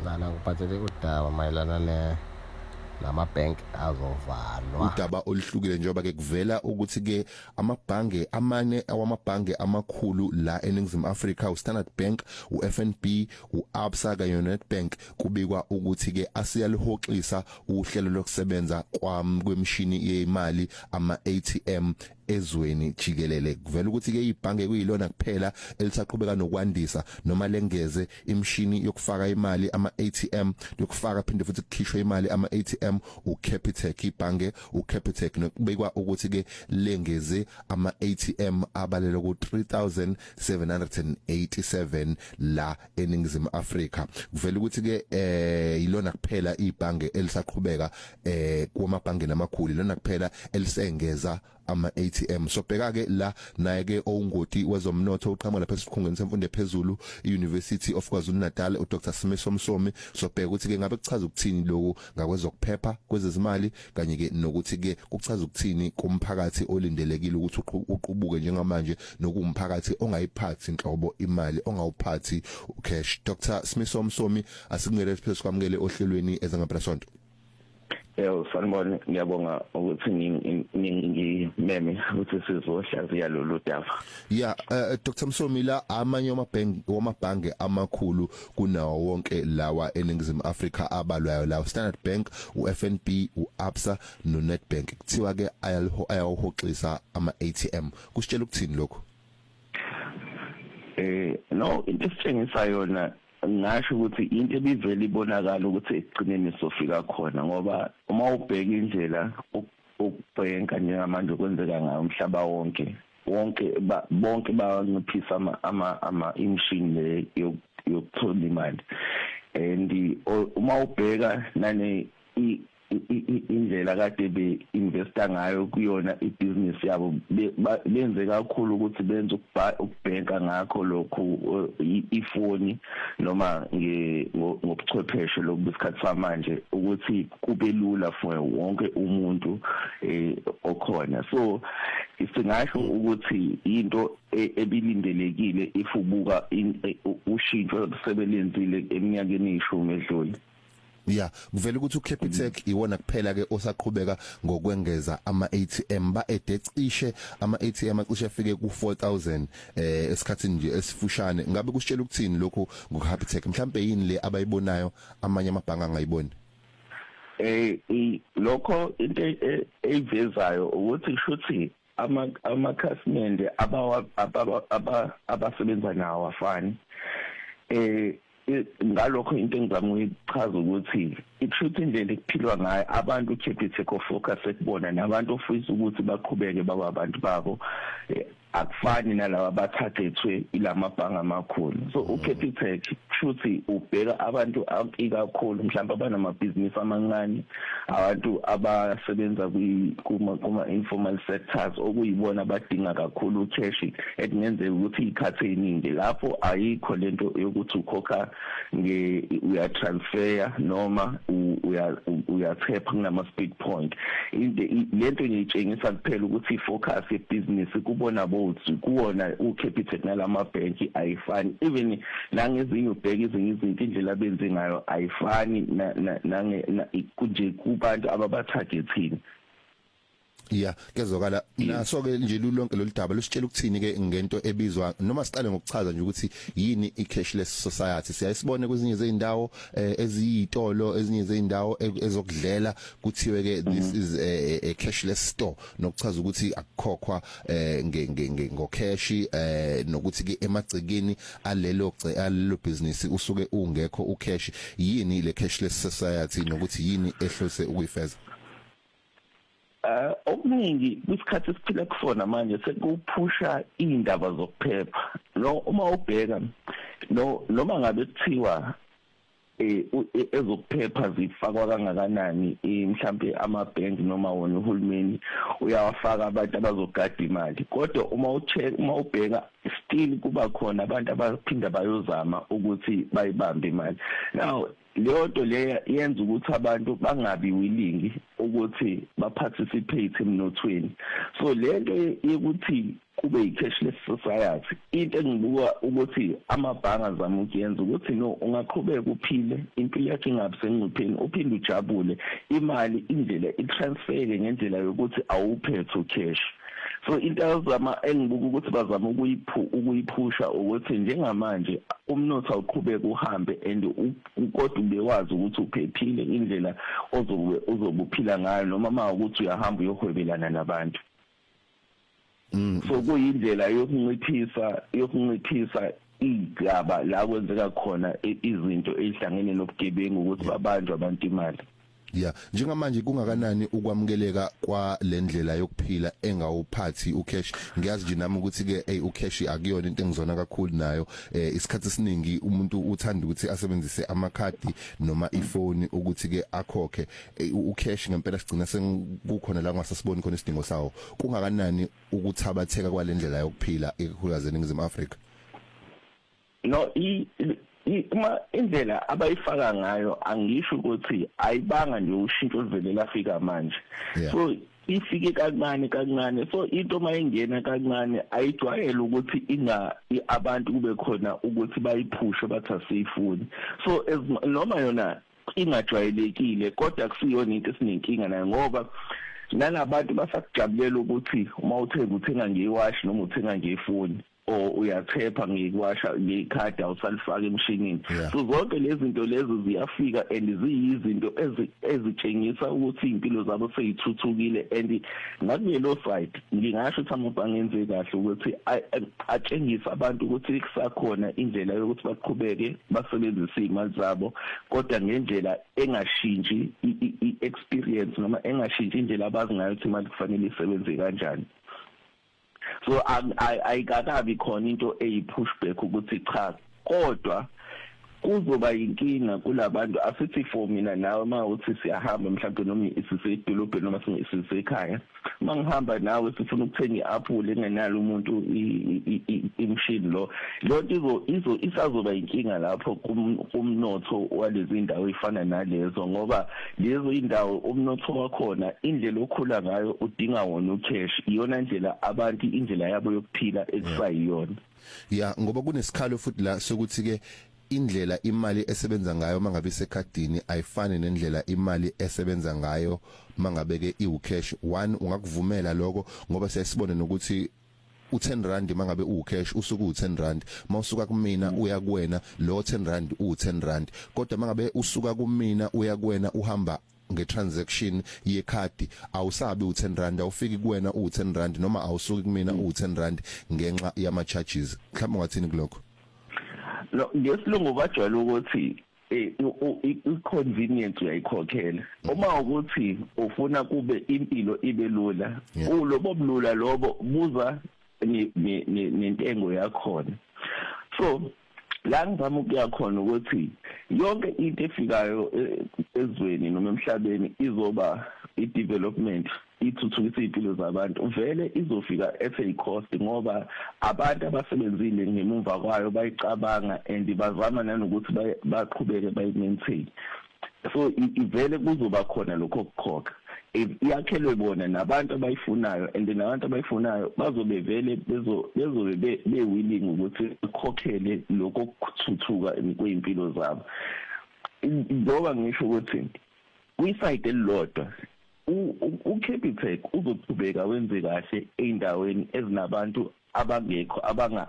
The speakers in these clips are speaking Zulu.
Lana ngiphathele udaba mayelana ne namabhenki azovalwa. Udaba oluhlukile njengoba ke kuvela ukuthi ke amabhange amane awamabhange amakhulu la eNingizimu Afrika, uStandard Bank, uFNB, uAbsa kanye noNedbank, kubikwa ukuthi ke asiyalihoxisa uhlelo lokusebenza kwemishini yemali, ama-ATM, ezweni jikelele. Kuvela ukuthi ke ibhange kuyilona kuphela elisaqhubeka nokwandisa noma lengeze imishini yokufaka imali, ama-ATM, yokufaka phinde futhi kukhishwe imali, ama-ATM, uCapitec, ibhange uCapitec, nokubikwa ukuthi ke lengeze ama-ATM abalelwa ku-3787 la eNingizimu Afrika. Kuvela ukuthi ke yilona kuphela ibhange elisaqhubeka kumabhange namakhulu, ilona kuphela elisengeza ama ATM. So bheka ke la naye ke owungoti wezomnotho uqhamuka lapha esikhungweni semfundo ephezulu, iUniversity of KwaZulu-Natal, uDr Simiso Msomi. So bheka ukuthi ke ngabe kuchaza ukuthini lokhu ngakwezokuphepha kwezezimali, kanye ke nokuthi ke kuchaza ukuthini kumphakathi olindelekile ukuthi uqubuke njengamanje, nokuwumphakathi ongayiphathi inhlobo imali, ongawuphathi cash. Dr Simiso Msomi, asikungele siphezulu, kwamukele ohlelweni ezangempelasonto. Yebo, sanibona, ngiyabonga ukuthi ngimeme ukuthi sizohlaziya lolu daba. Yeah, Dr Msomi, la amanye amabhange wamabhange amakhulu kunawo wonke lawa eNingizimu Afrika abalwayo lawo, Standard Bank, uFNB, uAbsa noNedbank, kuthiwa ke ayawuhoxisa ama ATM. Kusitshela ukuthini lokho? No, into esitshengisa yona, ngasho ukuthi into ebivele ibonakala ukuthi ekugcineni sofika khona, ngoba uma ubheka indlela ukubhenka njengamanje kwenzeka ngayo umhlaba wonke wonke, bonke banciphisa ama imishini le yokuthola imali, and uma ubheka nane indlela kade be-investa ngayo kuyona ibhizinisi yabo, benze kakhulu ukuthi benze ukubhenka ngakho lokhu, ifoni noma ngobuchwepheshe lobu besikhathi samanje, ukuthi kube lula for wonke umuntu okhona. So singasho ukuthi into ebilindelekile if ubuka ushintsho sebelenzile eminyakeni eyishumi edlule. Yeah, kuvela ukuthi uCapitec iwona kuphela ke osaqhubeka ngokwengeza ama ATM, ba ede cishe ama ATM acishe afike ku 4000 esikhathini nje esifushane. Ngabe kusitshela ukuthini lokhu ngoCapitec? Mhlambe yini le abayibonayo amanye amabhange angayiboni? Lokho into eyivezayo ukuthi kushuthi amakhasimende abawa abasebenza nawo afani. Ngalokho into engizama ukuyichaza ukuthi ikushuthi indlela ekuphilwa ngayo abantu, uCapitec focus ekubona nabantu ofisa ukuthi baqhubeke baba abantu babo, akufani nalaba abathathethwe ilamabhange amakhulu. So uCapitec kushuthi ubheka abantu ikakhulu mhlawumbe abanamabhizinisi amancane, abantu abasebenza kuma informal sectors, okuyibona abadinga kakhulu ucash, ekungenzeka ukuthi ikhathi eziningi lapho ayikho lento yokuthi ukhokha nge uya transfer noma uya uyathepha kunama speed point. Into lento nje itshengisa kuphela ukuthi ifocus yebusiness kubona both kuwona uCapitec nalama bank ayifani. Even nangezinye ubheka ezinye izinto, indlela abenze ngayo ayifani nange nje kubantu ababatargethini. Yeah, kezokala naso ke nje lulonke lolu daba lusitshela ukuthini ke ngento ebizwa, noma siqale ngokuchaza nje ukuthi yini i-cashless society? Siyayisibone kwezinye zezindawo eziyitolo, ezinye zezindawo ezokudlela, kuthiwe ke "This is a cashless store", nokuchaza ukuthi akukhokhwa nge ngo cash, nokuthi ke emagcekeni alelo business usuke ungekho ucash. Yini le cashless society, nokuthi yini ehlose ukuyifeza? Okuningi kwisikhathi esiphila kusona manje sekuphusha indaba zokuphepha. No, uma ubheka, no, noma ngabe kuthiwa ezokuphepha zifakwa kangakanani, mhlambe amabhenki noma wona uhulumeni uyawafaka abantu abazogada imali, kodwa uma ucheck, uma ubheka, still kuba khona abantu abaphinda bayozama ukuthi bayibambe imali. Now Leyo nto leyo yenza ukuthi abantu bangabi willing ukuthi baparticipate emnothweni. So lento yokuthi kube yi-cashless society, into engibuka ukuthi amabhange azama ukuyenza ukuthi no, ungaqhubeka uphile impilo yakho ingabi sengcupheni, uphinde ujabule, imali indlela itransfere ngendlela yokuthi awuphethe ucash. So into azama engibuka ukuthi bazama ukuyiphusha ukuthi njengamanje umnotho awuqhubeke uhambe and kodwa ubewazi ukuthi uphephile indlela ozobe uzobuphila ngayo, noma ma ukuthi uyahamba uyohwebelana nabantu. So kuyindlela yokunciphisa igaba la kwenzeka khona izinto ezihlangene nobugebengu, ukuthi babanjwe abantu imali. Yeah, njengamanje kungakanani ukwamukeleka kwa lendlela yokuphila engawuphathi ucash? Ngiyazi nje nami ukuthi ke, hey, ucash akuyona into engizona kakhulu nayo. Isikhathi esiningi umuntu uthanda ukuthi asebenzise amakhadi noma ifoni ukuthi ke akhokhe. Ucash ngempela sigcina sekukhona la kungasasiboni khona isidingo sawo. Kungakanani ukuthabatheka kwalendlela yokuphila, ikakhulukazi eNingizimu Afrika? No, i uma indlela abayifaka ngayo, angisho ukuthi ayibanga nje ushintsho oluvele lafika manje. So ifike kancane kancane. So into mayingena kancane ayijwayele ukuthi inga abantu kube khona ukuthi bayiphushe bathi asiyifuni. So noma yona ingajwayelekile, kodwa kusiyona into esinenkinga nayo, ngoba nalabantu basakujabulela ukuthi uma uthenga, uthenga ngewashi noma uthenga ngefoni or uyathepha ngekwasha ngekhadi, awusalifaka emshinini. So zonke lezi zinto lezo ziyafika and ziyizinto ezitshengisa ukuthi impilo zabo seyithuthukile. And ngakulelo side ngingasho ukuthi amabhange enze kahle ukuthi atshengise abantu ukuthi kusakhona indlela yokuthi baqhubeke basebenzise imali zabo, kodwa ngendlela engashintshi i-experience noma engashintshi indlela abazi ngayo ukuthi imali kufanele isebenze kanjani. So ayikakabi khona into eyi-pushback ukuthi cha, kodwa kuzoba inkinga kulabantu. Asithi for mina nawe, uma uthi siyahamba mhlawumbe noma sisedolobheni noma sisekhaya, uma ngihamba nawe sifuna ukuthenga i-apple engenalo umuntu imshini lo, lonto izo izo isazoba inkinga lapho kumnotho walezi ndawo ezifana nalezo, ngoba lezo indawo umnotho wakhona, indlela okhula ngayo udinga wona ucash. Iyona indlela abantu, indlela yabo yokuphila ekusayiyona. Ya, ngoba kunesikhalo futhi la sokuthi ke indlela imali esebenza ngayo mangabe isekhadini ayifani nendlela imali esebenza ngayo mangabe ke iwucash. One, ungakuvumela lokho? Ngoba siyasibona nokuthi u10 rand mangabe ucash usuku u10 rand, mawusuka kumina uya kuwena, lo 10 rand u10 rand, kodwa mangabe usuka kumina uya kuwena uhamba ngetransaction yekhadi, awusabi u10 rand, awufiki kuwena u10 rand, noma awusuki kumina u10 rand ngenxa yama charges. Mhlawumbe ungathini kulokho? No, ngesilungu bajwayele ukuthi i-convenience uyayikhokhela. Uma ukuthi ufuna kube impilo ibe lula, ulobo bulula lobo buza nentengo yakhona. So la ngizama ukuya khona ukuthi yonke into efikayo ezweni noma emhlabeni izoba i-development, ithuthukisa impilo zabantu, vele izofika at a cost, ngoba abantu abasebenzile ngemumva kwayo bayicabanga and bazama nanokuthi baqhubeke bayi-maintain. So ivele kuzoba khona lokho kukhokha, iyakhelwe bona nabantu abayifunayo, and nabantu abayifunayo bazobe vele bezobe be-willing ukuthi bakhokhele lokho kuthuthuka kweyimpilo zabo. Ngoba ngisho ukuthi kwiside elilodwa uCapitec uzoqhubeka wenze kahle ey'ndaweni ezinabantu abangekho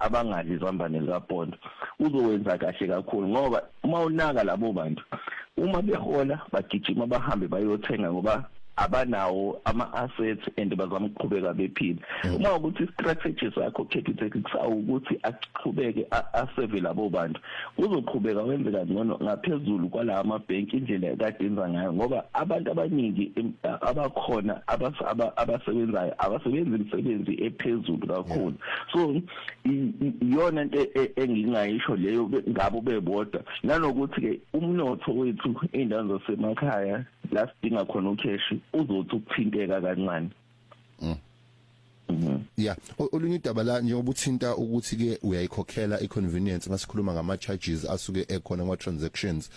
abangadli izambane likapondo, uzowenza kahle kakhulu, ngoba uma unaka labo bantu, uma behola bagijima bahambe bayothenga, ngoba abanawo ama-assets and bazama ukuqhubeka bephila. Uma ukuthi i-strategy sakho Capitec kusawukuthi aqhubeke aseve labo bantu, uzoqhubeka wenze kangcono ngaphezulu kwalawa amabhenki indlela ekade enza ngayo, ngoba abantu abaningi abakhona abasebenzayo abasebenzi imisebenzi ephezulu kakhulu. So iyona into engingayisho leyo ngabo bebodwa, nanokuthi ke umnotho wethu ey'ndaweni zasemakhaya la sidinga khona ucash uzothi ukuthinteka kancane. Yeah, olunye udaba la, njengoba uthinta ukuthi ke uyayikhokhela iconvenience, masikhuluma ngama charges asuke ekhona kwa transactions.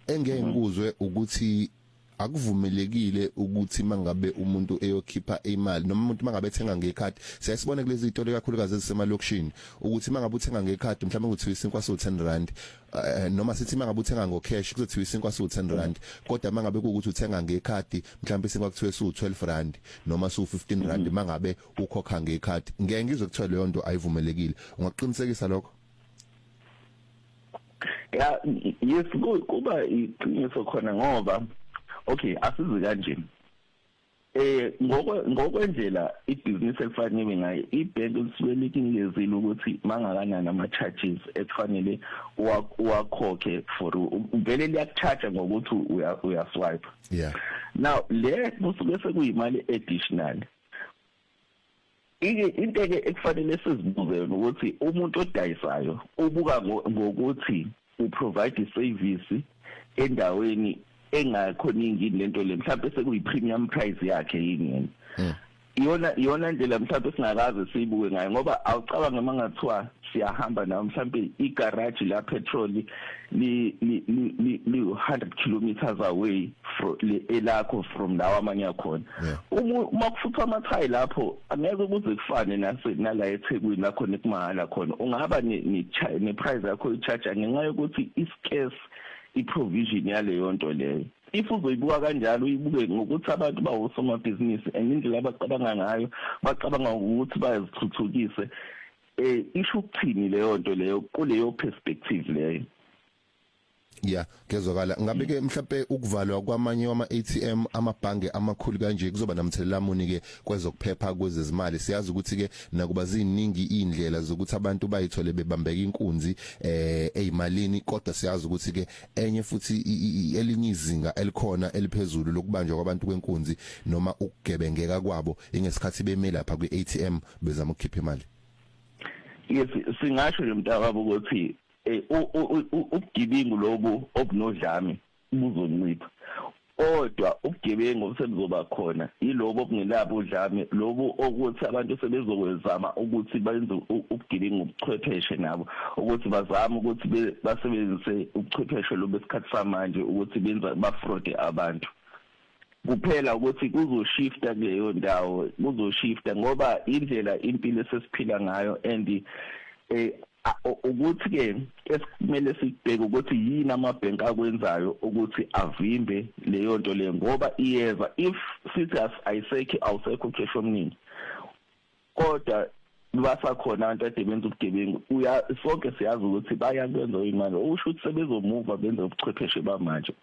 Engeke ngikuzwe ukuthi akuvumelekile ukuthi mangabe umuntu eyokhipha imali noma umuntu mangabe ethenga ngekhadi. Siyasibona kulezi zitolo kakhulukazi ezisemalokishini ukuthi mangabe uthenga ngekhadi mhlawumbe kuthiwa isinkwa siwu-10 rand, noma sithi mangabe uthenga ngocash kuzothiwa isinkwa siwu-10 rand, kodwa mangabe kuwukuthi uthenga ngekhadi mhlawumbe isinkwa kuthiwe siwu-12 rand noma siwu-15 rand mangabe ukhokha ngekhadi. Ngeke ngizwe kuthiwa leyo nto ayivumelekile. Ungaqinisekisa lokho? Ya, yes, kuba iqiniso khona ngoba, okay, asizi kanje, ngokwendlela ibhizinisi elifanele ngayo, ibhenki lisuke likinikezile ukuthi mangakanani ama charges ekufanele uwakhokhe for vele liyakucharge ngokuthi uya swipe. Now le kusuke sekuyimali additional. Ike into ke ekufanele sizibuze yona ukuthi umuntu odayisayo ubuka ngokuthi uprovide service endaweni engakho ningi lento le, mhlawumbe sekuyi premium price yakhe yini yena. Iyona ndlela mhlawumbe singakaze siyibuke ngayo, ngoba awucabange mangathiwa siyahamba nawo mhlawumbe igarage la petrol li li li li 100 kilometers away from elakho, from lawa amanye akhona, uma kufuthwa amathayi lapho angeke kuze kufane nase nala eThekwini la khona ekumahala khona. Ungaba ne ne price yakho i-charge ngenxa yokuthi i-scarce i-provision yaleyo nto leyo. If uzoyibuka kanjalo, uyibuke ngokuthi abantu bawosomabhizinisi and indlela abacabanga ngayo, bacabanga ukuthi bayazithuthukise, isho ukuthini leyo nto leyo kuleyo perspective leyo? Yeah, kezwakala. Ngabe ke mhlawumbe ukuvalwa kwamanye wama ATM amabhange amakhulu kanje kuzoba namthelela muni ke kwezokuphepha kwezezimali? Siyazi ukuthi ke nakuba ziningi indlela zokuthi abantu bayithole bebambeka inkunzi ezimalini, kodwa siyazi ukuthi ke enye futhi elinye izinga elikhona eliphezulu lokubanjwa kwabantu kwenkunzi noma ukugebengeka kwabo ingesikhathi beme lapha kwi-ATM bezama ukukhipha imali. Yes, singasho nje, mntakabo, ukuthi ubugebengu lobu obunodlame buzoncipha, kodwa ubugebengu obusebuzoba khona yilobo obungelabo udlame, lobu okuthi abantu sebezokwezama ukuthi benze ubugebengu obuchwepheshe nabo, ukuthi bazame ukuthi basebenzise ubuchwepheshe lobu besikhathi samanje ukuthi benza bafraude abantu kuphela. Ukuthi kuzoshifta kuleyo ndawo, kuzoshifta ngoba indlela impilo esesiphila ngayo and ukuthi ke esikumele sikubheke ukuthi yini amabhenki akwenzayo ukuthi avimbe leyo nto leyo, ngoba iyeza. If sithi ayisekho, awusekho ucash omningi, kodwa basakhona abantu ade benza ubugebengu. Uya sonke siyazi ukuthi bayakwenza imali, okusho ukuthi sebezomuva benze ubuchwepheshe bamanje.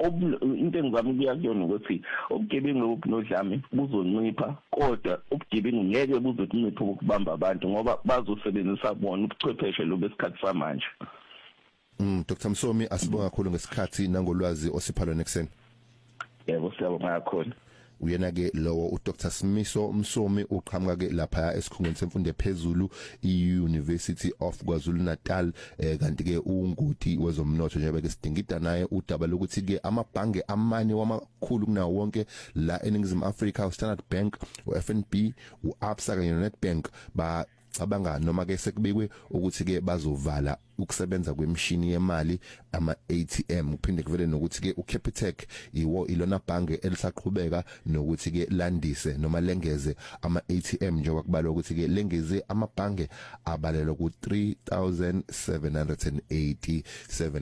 Into engizama ukuya kuyona ukuthi ubugebengu obunodlame buzoncipha, kodwa ubugebengu ngeke buze kunciphe ukubamba abantu, ngoba bazosebenzisa bona ubuchwepheshe lobu besikhathi samanje. Dr Msomi, asibonga kakhulu ngesikhathi nangolwazi osipha lona ekuseni. Yebo, siyabonga kakhulu. Uyena ke lowo uDr Simiso Msomi, uqhamuka ke lapha esikhungweni semfundo ephezulu iUniversity of KwaZulu-Natal, kanti ke ungoti wezomnotho, njengoba ke sidingida naye udaba lokuthi ke amabhange amane wamakhulu kunawo wonke la eNingizimu Afrika, uStandard Bank, uFNB, uAbsa kanye noNedbank, ba cabanga noma ke sekubikwe ukuthi ke bazovala ukusebenza kwemishini yemali, ama ATM. Kuphinde kuvele nokuthi ke uCapitec iwo ilona bhange elisaqhubeka nokuthi ke landise noma lengeze ama ATM, njengoba kubalwa ukuthi ke lengeze amabhange abalelwa ku 3787.